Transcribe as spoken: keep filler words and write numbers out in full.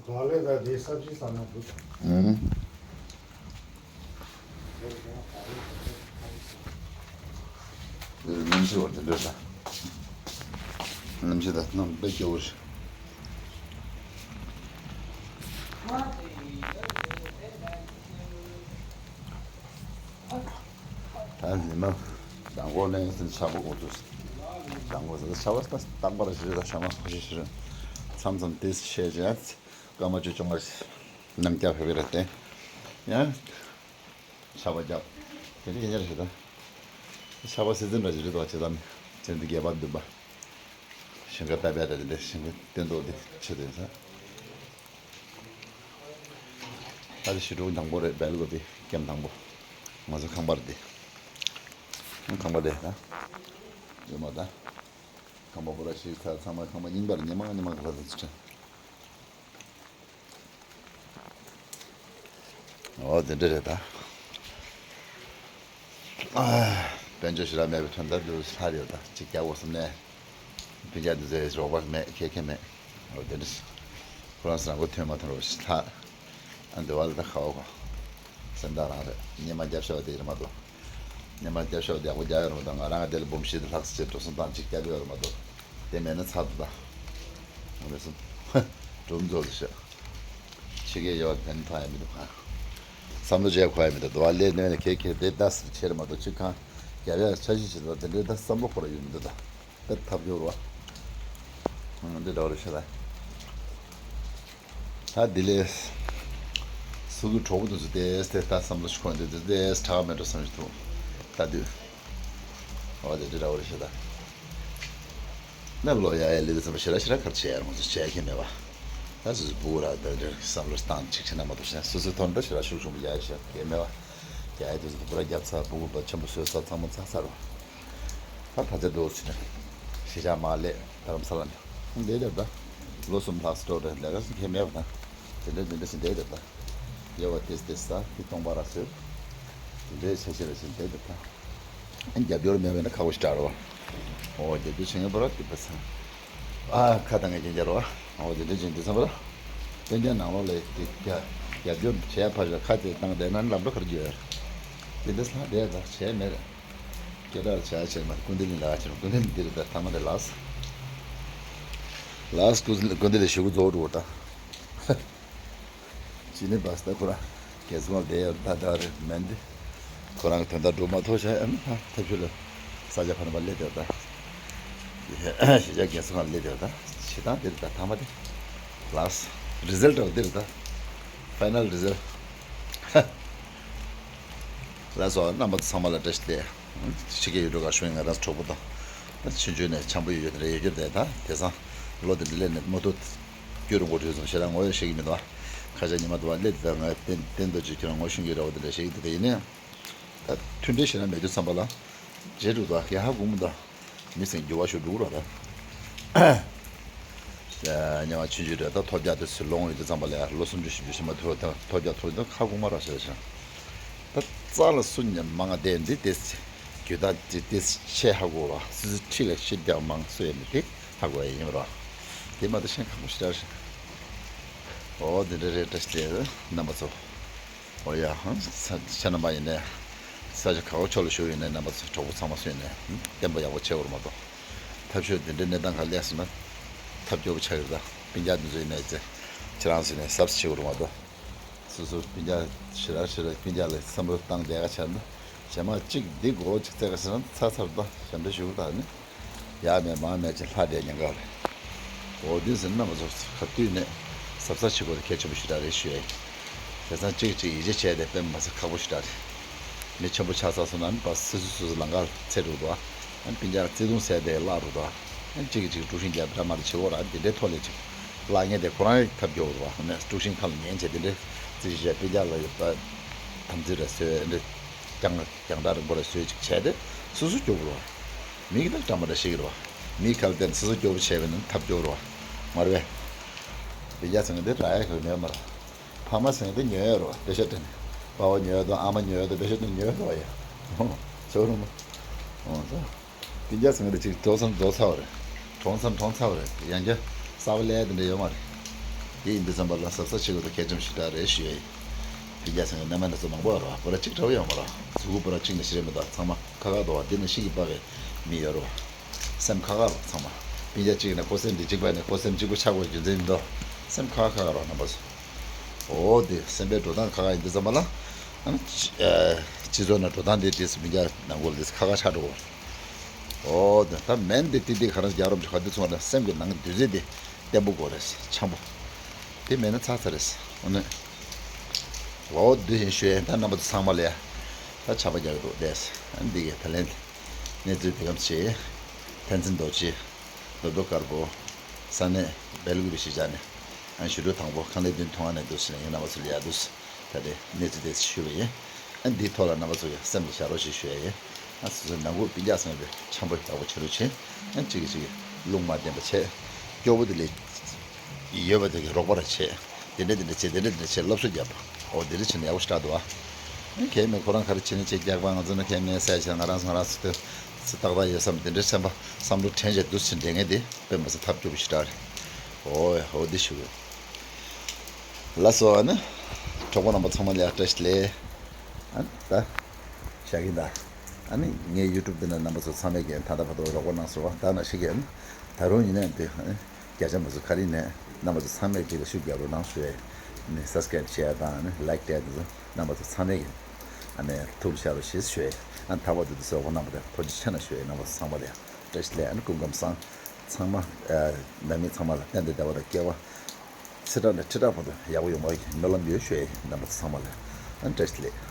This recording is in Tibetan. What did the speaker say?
ག་ལེ་ད་དེ་ས་བྱི་ས་ན་འདུག་ཨང་། གནམ་གཤིས་བ་དེ་འདྲ་ད། གནམ་གཤིས་ད་གནམ་དཔེ་སྐྱོ་བོ་རེད། ད་ཉི་མ་མདང་དགོང་ནས་ཚུན་ཆར་པ་འོ་ཚོ། མདང་དགོང་ཚོ་ཆར་པ་ད་རྟག་པར་ཞིག་རེད། ད་ཞག་མ་ཁོ་ཤི་ཤི་རེད། མཚམས་མཚམས་ཏིས་ཤེས་བྱས། སྐར་མ་བཅུ་བཅོ་ལྔ་ནམ་རྒྱབ་ཕེབས་པའི་རེད་དེ། ཡང་ཆར་པ་རྒྱབ། དེ་འདྲ་ཡིན་ཡ་རེད་ད། ཆར་པ་སེ་ཛིན་འདྲ་ཞིག་རེད་དོ། བྱས་ཙང་ཚེ་འདི་རྒྱས་པར་འདུག་པ། ཞིང་ཁ་བཏབ་ཡ་དེ་འདྲ་ཞིང་ཁ་སྟོན་ཐོག་དེ་ཆེད་དུ་ཡིན་ས། ད་དེ་ཞི་ཀྲུང་དང་པོ་རེད། སྦེལ་ཀོབ་པའི་ཀེམ་དང་པོ། ང་ཚོ་ཁང་པར་དེ། ཁང་པ་དེ་ད། ཡོད་མ་ད། ཁང་པ་པོ་ར་ཞིག་ཚ་ཚང་མ་ཁང་པ་རྙིང་པར་ཉི་མ་ཉི་མ་ག་ལ་དུ་ཚུད། ཨོ་དེ་འདྲ་རེད་ད། དཔལ་འབྱོར་ཞེ་དྲག་མེད་པའི་དོན་དག་འདུག་ལྷ་རེད་ད། ཅིག་རྒྱག་དགོས་བསམ་ནས། སྤུན་ཀྱག་འདི་ཚོས་རོགས་པ་མེད། ཁེ་ཁེ་མེད། ཨོ་དེ་འདྲ། ཁོ་རང་ཚོ་རང་མགོ་ཐོན་མ་ཐོན་རོགས་ལྷ། ཨ་འདི་བ་ལ་ད་ཁ་བ་གོ། སེམས་ཐག་རང་རེད། སྙེ་མ་རྒྱབ་ཤོག་དེ་རེད་མ་གཏོགས། སྙེ་མ་རྒྱབ་ཤོག་དེ་ཡག་པོ་རྒྱག་ཡོད་རེད་མ་གཏོགས། ང་རང་དེ་ལ་འབུམ་བཞི་དེ་ལྷག་ཙམ་བྱས་འགྲོ་སོང་བཏང་ཅིག་རྒྱབ་ཡོད་རེད་མ་གཏོགས། དེ་མེད་ན་ཚར་འདུག་ད། ང་རེ་སོང་། སྒྲུབ་མཛོད་དུ་བཞག་ཕྱི་རྒྱལ་ཡོད་པ་ཕན་ཐོགས་ཡ་མི་འདུག་ག་བསམ་བློ་བྱས་ཁོ་ཡ་མི་འདུག་འདུག་བ་ལས་ནོན་ལ་ཁེ་ཁེ་དེ་ལྟ་ཟེར་ཁྱེར་མ་གཏོགས་ཅིག་གང་རྒྱབ་ཡ་འཆར་གཞི་བྱེད་དོ་དེ་འདྲའི་ད་བསམ་བློ་ཁོ་ར་ཡོད་མི་འདུག་ད་དཔེ་ཐབས་སྐྱོ་རུ་བ། འདི་འདྲ་བ་རེ་ཤ་ད། ད་དེ་ལས་སུ་གི་གྲོགས་པོ་དེ་ཚོ་དེས་དེ་ལྟ་བསམ་བློ་ཞིག་ཁོང་དེ་ཚོ་དེས་དྲག་མེད་འགྲོ་བསམ་ཞིག་འདུག་ད་དུས་འོ་དེ་འདྲ་འདྲ་བོ་རེ་ཤ་ད། ནམ་ལོ་ཡ་ཡ་ལི་ཙམ་ཞེ་ར་ཞེ་ར་ཁར་བྱས་ཡར་ང་ཚོ་བྱས་ཁྱེད་མེད་པ། ད་སོ་སོ་བུ་ར་ད་འདྲ་བསམ་བློ་བཏང་ཅིག་བྱེད་ན་མ་གཏོགས་བྱས་སོ་སོའི་ཐོག་འདྲ་ཞེ་ར་ཤུགས་ཆུང་པོ་ཡ་ཡ་ཞེ་ར་ཁྱེད་མེད་པ། ཡ་ཡ་དེ་ཚོ་བུ་ར་རྒྱབ་ཚར། བུ་གུ་པ་ཆེན་པོ་བཟོས་ཚར། ཚང་མ་ཚར་ཚར་བ། ད་ད་ཆ་འདུག་ཟེར་ནས། གཞིས་ཆགས་མར་སླེབས་རྡ་རམ་ས་ལ་ནས། འདས་དེར་ད། ལོ་གསུམ་ལྷག་སོ་འགྲོ་རེད། ལས་ཀ་སུ་ཁྱེད་མེད་པ་ད། དེ་འདྲ་དེ་འདྲ་ཞིག་འདས་དེར་ད། ཡོ་བ་ཏེས་ཏེས་ས་དེ་སྟོང་པ་ར་སོད། དེ་འདྲའི་ཆ་ཤས་ར་ཞིག་འདས་དེར་ད། ཨ་རྒྱབ་སྐྱོར་མེད་པས་ན་ཁག་པོ་ཞིག་དྲག་རོ། ཨོ་རྒྱབ་སྐྱོར་བྱེད་མཁན་པ་ར་དེ་པ་ས། ཨ་ཁ་དང་ངས་ཀྱང་རྒྱབ་རོ། ཨོ་དེ་འདྲ་ཅིག་འདི་ཚང་པ་ར། སྤུན་ཀྱག་ནང་ལོགས་ལ་དེ་རྒྱབ་རྒྱབ་སྐྱོར་བྱས་ཕར་ཞོག་ཁ་དེ་བཏང་བསྡད་ན་ལམ་འགྲོ་ག་རེ་རྒྱུ་ཡོད། དེ་འདྲ་ས་བསྡད་ད་བྱས་མེད། སྐད་གྲགས་བྱ་བྱས་མ་སྐུ་མདུན་ལ་ལ་ཕྱིན། སྐུ་མདུན་འདིར་ད་ཐ་མ་དེ་ལགས། ལགས་སྐུ་སྐུ་མདུན་ལ་ཞུ་གུ་རྫོགས་འགྲོ་ད། ཅི་ནས་བས་ད་ཁོ་ར་རྒྱལ་སྲུང་ལ་བསྡད་ཡོད་ད་ད་རེད་མེད་འདི། ཁོ་རང་གི་དོན་དག་སྒྲུབ་མ་ཐུབ་བྱས་ཨ་ནི་ད་ཐབས་ཤུགས་ལ་ས་ཆ་ཕ་ནས་མ་སླེབས་ཡོད་ད། གཞིས་ཆགས་རྒྱལ་སྲུང་ལ་སླེབས་ཡོད་ད། བྱེད་སྟངས་འདིར་ད་ཐ་མ་དེ་ལགས། རི་ཛལ་ཊི་འདིར་ད། ཕའི་ནལ་རི་ཛལ་ཊི། ལགས་སོ། རྣམ་པ་ཚང་མ་ལ་བཀྲ་ཤིས་བདེ་ལེགས། ཕྱི་རྒྱལ་ཡུལ་གྲུ་ཁག་བཞུགས་ང་རང་གྲོགས་པོ་དང་། ཆུང་ཆུང་ནས་འཆམ་པོ་ཡོད་ཀྱི་རེད། ཡོད་ཀྱི་རེད་ད། དེང་སང་ལོ་དེ་འདྲ་སླེབས་ནས་མུ་མཐུད་སྐྱུར་འགོ་ཁྲིད་སོང་ཞེ་དྲག་ངོ་ཡོད་ཤེས་ཀྱི་མི་འདུག་ཁ་ཤས་ཉི་མ་དུ་བ་སླེབས་དེ་ང་བསྟན་བསྟན་རྡོ་རྗེ་ཁྱོད་རང་ངོ་ཤེས་ཀྱི་རེད་བ། དེ་འདྲ་ཤེས་ཀྱི་འདུག་དེ་ཡིན་ནའི་ད་མཐུན་འབྲེལ་ཞེ་དྲག་མེད་དུས་ཙམ་པ་ལ་རྗེས་འགྲོ་དང་ཡ་ཧ་གོ་མི་འདུག་མི་སེམས་འགྱུར་བ་ཞིག་འགྲོ་གི་རེད་ད། ཉེ་བ་ཆུང་ཆུང་རེད་ད། ཐོལ་རྒྱག་དེ་ཚོས་ལོང་ཡོད་དུས་ཙམ་པ་ལ་ཡ་ལོ་སུམ་ཅུ་བཞི་བཅུ་ཕྱིན་མ་ཐོས་ད་ཐོལ་རྒྱག་ཐོལ་ད་ཁ་སྐོང་མ་རག་ཤེས་ཤིང་། ད་རྩ་ལ་སུ་ཉམས་མང་བསྡད་འདི་དེ་རྒྱུ་ད་དེ་དེ་ཆེ་ཧ་གོ་ར། སུ་སུ་ཁྲི་ལ་ཤི་རྒྱག་མང་སུ་ཡོད་མི་དེ་ཧ་གོ་ཡ་ཡིན་ར། དེ་མ་གཏོགས་ཤེས་ཁག་པོ་ཞེ་དྲག་རེད། ཨོ་དེ་འདྲ་རེད་བཀྲ་ཤིས་བདེ་ལེགས་རྣམ་པ་ཚོ། ཨོ་ཡ་ཧང་ཁྱེད་རྣམ་པ་ཡིན་ནས་ས་ཆ་ག་བ་ཕྱོགས་ལ་བཞུགས་ཡོད་ནས་རྣམ་པ་ཚོ་གྲོགས་པོ་ཚང་མ་སུ་ཡིན་ནས་བསྟན་པ་ཡག་པོ་བྱེད་དགོས་རེད་མ་གཏོགས། ཐབས་ཤོར་འདི་འདྲའི་གནས་སྟངས་ཁག་སླེབས་སོང་ན་ཐབས་སྐྱོ་པོ་ཆགས་ཀྱི་རེད་ད། སྤུན་ཀྱག་འདི་ཚོ་ཡིན་ནའི་ཚེ་ཁྱེད་རང་ཚོ་ཡིན་ནའི་གཟབ་གཟབ་བྱེད་དགོས་རེད་མ་གཏོགས། སོ་སོ་སྤུན་ཀྱག་ཞེ་དྲག་ཞེ་དྲག་སྤུན་ཀྱག་ལ་བསམ་བློ་བཏང་བསྡད་ག་བྱས་ན་གཞན་མ་གཅིག་འདི་མགོ་གཅིག་བཙལ་ག་བྱས་ན་ཚར་ཚར་ད་ཞབས་འདྲེན་ཞུ་གི་ད་ནི་ཡ་མེད་མ་མེད་ཅིག་ལྷ་འདྲེ་ཉེན་ཁ་རེད། འོ་དུས་ཟིན་རྣམ་པ་ཚོ་ག་དུས་ནས་གཟབ་གཟབ་བྱེད་དགོས་དེ་གལ་ཆེན་པོ་ཞེ་དྲག་རེད་ཞུ་ཡ་ཡིན། དེང་སང་གཅིག་གཅིག་ཡིད་ཆེས་བྱས་ཏེ་དཔེ་མ་ཚད་ཁག་པོ་ཞེ་དྲག་རེད། མི་ཆེན་པོ་ཆགས་ཚར་སོང་ན་ནི་ཕར་སོ་སོ་སོ་སོ་ལམ་ཁར་ཚེ་འགྲོ་འདུག་ཨ། སྤུན་ཀྱག་བརྩེ་དུང་ཟེར་དེ་བརླག་འགྲོ་འདུག་ཨ། གཅིག་གིས་གཅིག་དཀྲུག་ཤིང་རྒྱབ་འདྲ་མ་འདྲ་བྱེད་འོ་ར་འདི་འདྲའི་ཐོག་ལས་ཅིག་བརླག་ངེས་དེ་ཁོ་རང་ཡི་ཐབས་སྐྱོ་བོ་རེད་བ། དཀྲུག་ཤིང་ཁ་ལ་ཉན་བྱས་དེ་འདྲའི་རྩིས་གཞི་བྱས་སྤུན་ཀྱག་ལ་ཡོད་པ་དམ་ཚིག་རེ་བཟོས་འདྲ་རྒྱང་རྒྱང་བསྒྲགས་རིང་པོ་རེ་བཟོས་ཅིག་བྱས་ཏེ་སོ་སོ་སྐྱོ་བོ་རེད་བ། མི་གི་ད་འདྲ་མ་འདྲ་ཤེས་ཀྱི་རེད་བ། མི་ཁ་ལ་བརྟེན་ནས་སོ་སོ་སྐྱོ་བོ་བྱས་པ་ཡིན་ན་ཐབས་སྐྱོ་བོ་རེད་བ། མ་རེད་པས། སྤུན་ཀྱག་ཚང་གི་འདི་རག་ཡ་གི་མེད་མ་རེད། ཕ་མ་ཟེར་མཁན་དེ་ཉོས་ཡོད་རེད་བ། དཔེ་ཆ་སྤྲད་ནས། པ་ཕ་ཉོས་ཡོད་དང་ཨ་མ་ཉོས་ཡོད་དང་དཔེ་ཆ་སྤྲད་ནས་ཉོས་ཡོད་དོ་ཡ། ཨོ། ཚོར་རུང་མ། ཨོ་ཚོ། སྤུན་ཀྱག་ཟེར་མཁན་དེ་ཅིག་འགྲོ་ཙམ་འགྲོ་ཚར་བ་རེད། གྲོངས་ཙམ་གྲོངས་ཚར་བ་རེད། ཡང་བསྐྱར་གསར་པ་སླེབས་ཡ་དེ་འདྲ་ཡོད་མ་རེད། དེ་ཡིན་དུས་ཙམ་པ་ལ་གཟབ་གཟབ་བྱེད་དགོས་དོན་གལ་ཆེན་པོ་ཞེ་དྲག་རེད་ཞུ་ཡ་ཡིན། སྤུན་ཀྱག་ཚང་གི་རྣམ་པ་སྣ་ཚོགས་མང་པོ་ཡོད་རེད་བ། སྤུ་ར་གཅིག་འདྲ་བོ་ཡོད་མ་རེད། གཟུགས་པོ་སྤུ་ར་གཅིག་ནས་ཤི་རེད་མི་འདུག་ཚང་མ་ཁ་ཁ་འདུག་བ། འདི་ནས་ཤི་གི་པ་བའི་མི་ཡོད་རེད་བ། སེམས་ཁ་ཁ་རོགས་ཚང་མ། སྤུན་ཀྱག་གཅིག་ནས་ཁོ་སེམས་འདི་གཅིག་པ་ནས་ཁོ་སེམས་གཅིག་པོ་ཆགས་དགོས་རྒྱུ་མཚན་མི་འདུག་སེམས་ཁ་ཁ་ཁ་རོགས་རྣམ་པ་ཚོ། འོ་དེ་སེམས་པའི་འགྲོ་སྟངས་ཁ་ཁ་ཡིན་དུས་ཙམ་པ་ལ། ཨ་ནི་སྤྱི་ཨ་སྤྱི་ཚོགས་ནང་འགྲོ་སྟངས་དེ་དེ་སྤུན་ཀྱག་ནང་ཁུལ་དེ་ཁ་ཁ་ཆགས་འགྲོ་གི་རེད། འོ་དེ་ད་མེན་དེ་ཏི་ཏི་ག་རང་རྒྱག་རོགས་ག་དུས་ཚོང་ལ་སེམས་ཀྱི་ནང་བདུད་རྩི་དེ་བརྟན་པོ་དགོས་རེད། འཆམ་པོ། དེ་མེད་ན་ཚར་ཚར་རེད། འོ་ནི། འོ་དེ་བཞིན་ཞུ་ཡས་ད་རྣམ་པ་ཚོ་ཚང་མ་ལ་ཡ། ད་ཆར་པ་རྒྱག་གི་འདུག་བསྡད། ཨ་ནི་འདི་གའི་ད་ལན་གནས་ཚུལ་དེ་གམ་བྱེད། ཐན་ཚན་རྡོ་རྗེ། ལོ་ཏོག་དཀར་པོ། ས་གནས་སྦེལ་ཀུ་པེ་གཞིས་ཆགས་ནས། ཨ་ཞུ་འགྲོ་དང་པོ་ཁང་ལས་བདུན་ཐོང་ཨ་ནས་འདུག་ཟེར་ནས་ཡིན་རྣམ་པ་ཚོ་ལ་ཡ་འདུག་ད་དེ་གནས་ཚུལ་དེ་ཞུས་པ་ཡིན། ཨ་འདིའི་ཐོག་ལ་རྣམ་པ་ཚོ་གི་སེམས་ལ་བཞག་རོགས་ཞེས་ཞུ་ཡ་ཡིན། ཨ་སོ་སོའི་ནང་ཁུལ་སྤུན་ཀྱག་ཚང་མས་འཆམ་པོ་ཡག་པོ་བྱེད་རོགས་བྱེད། ཨ་གཅིག་གིས་གཅིག་གི་རླུང་མ་བསྟན་པ་བྱེད། སྐྱོ་བོ་དེ་ལས་ཡོད་པ་དེ་གི་རོགས་པ་ར་བྱེད། དེ་འདྲ་དེ་འདྲ་བྱེད། དེ་འདྲ་དེ་འདྲ་བྱེད། སློབ་གསོ་རྒྱབ། འོ་དེ་འདྲ་བྱེད་ན་ཡག་པོ་ཞེ་དྲག་འདུག་ཨ། ཨ་གལ་མེད་ཁོ་རང་ག་རེ་བྱེད་ན་བྱེད། རྒྱག་པ་ང་ཚོ་ནི་གལ་མེད་ཟེར་བྱས་ང་རང་ང་རང་ཚོ་ཏག་ཏག་ཡོད་བསམ། དེ་འདྲའི་སེམས་པ་བསམ་བློ་དྲན་བྱས་འདུག་ཟེར་འདྲ་ངས་དེ་དཔེ་མ་སྲིད་ཐབས་སྐྱོ་པོ་ཞེ་དྲག་རེད། འོ་ཡ་འོ་འདི་ཞུ་གི། ལགས་སོ། ཨ་ནི་གྲོགས་པོ་རྣམ་པ་ཚང་མ་ལ་ཡ་བཀྲ་ཤིས་བདེ་ལེགས། ཨ་ནི་ད་བཞག་གི་ད། ཨ་ནི་ངའི་ཡུ་ཊུབ་འདི་ན་རྣམ་པ་ཚོ་ཚང་མས་ཀྱང་ད་ལྟ་བར་དུ་རོགས་པ་གནང་སོང་བ། ད་ན་ཤི་གན་ད་རུང་ཡིན་ནའི་འདི་ཨ་ནི་བརྒྱ་ཆ་མ་ཚོ་ག་རེ་ནས་རྣམ་པ་ཚོ་ཚང་མས་ཀྱི་ལ་ཤུགས་རྒྱག་རོགས་གནང་ཞུ་ཡས། ནི་སབ་སི་ཀ་རེབ་བྱས་དང་ནི་ལའིཀ་སྤྲད་འདི་ཚོ་རྣམ་པ་ཚོ་ཚང་མས་ཀྱི་ཨ་ནི་ཐུགས་ལ་བཞག་རོགས་ཞེས་ཞུ་ཡས། ཨ་ནི་ད་བར་དུ་འདི་ཚོ་རོགས་པ་གནང་བ་དང་ཐུགས་རྗེ་ཆེ་གནང་ཞུ་ཡས། རྣམ་པ་ཚོ་ཚང་མ་ལ་ཡ་བཀྲ་ཤིས་བདེ་ལེགས། ཨ་ནི་སྐུ་ཁམས་བཟང་། ཚང་མ་ཨ་ནང་མི་ཚང་མ་ལ་བསྟན་དང་བདེ་བ་དང་སྐལ་བ། ཚེ་ཕྲག་ནས་ཁྲི་ཕྲག་བར་དུ་ཡག་པོ་ཡོང་བའི་སྨོན་ལམ་ཡོད་ཞུ་ཡས། རྣམ་པ་ཚོ་ཚང་མ་ལ་ཨ་ནི་བཀྲ་ཤིས་བདེ་ལེགས།